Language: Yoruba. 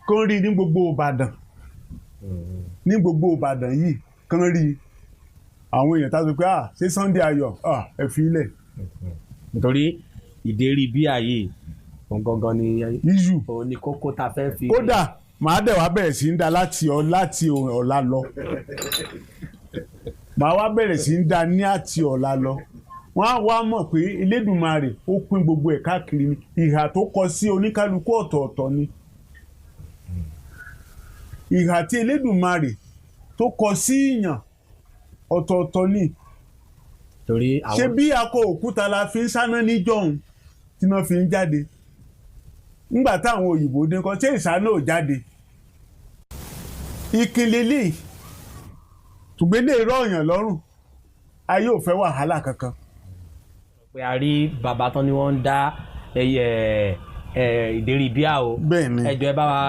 Kán rí ní gbogbo Ìbàdàn, ní gbogbo Ìbàdàn yìí kán rí àwọn èèyàn tá a sọ pé ah, ṣé Sunday Ayọ̀, ah, ẹ fi ilẹ̀. Nítorí ìdérí bíà yìí òun gangan ni iṣu òun ni kókó tá a fẹ́ fi. Kódà màá dẹ̀ wá bẹ̀rẹ̀ sí ń da láti ọ̀la lọ. Màá wá bẹ̀rẹ̀ sí ń da ní àti ọ̀la lọ. Wọ́n á wá mọ̀ pé Elédùmarè ó pín gbogbo ẹ̀ káàkiri ni. Ìhà tó kọ sí oníkálukú ọ̀tọ̀ọ̀tọ̀ ni. Ìhà tí Elédùmarè tó kọ sí ìyàn ọ̀tọ̀ọ̀tọ̀ ni. Torí ṣé àwọn bí akọ òkúta la fi ń sáná níjọ́hun tí wọ́n fi ń jáde nígbà táwọn òyìnbó dín kan, ṣé ìsáná ò jáde? Ìkìlẹ̀ lè tùgbẹ́ lè rọ̀yàn lọ́rùn, ayé ò fẹ́ wàhálà kankan. Pé a rí bàbá tán ni wọ́n ń dá ẹyẹ ìdérí bíà o. Bẹ́ẹ̀ ni. Ẹ jọ̀ọ́, ẹ bá wa.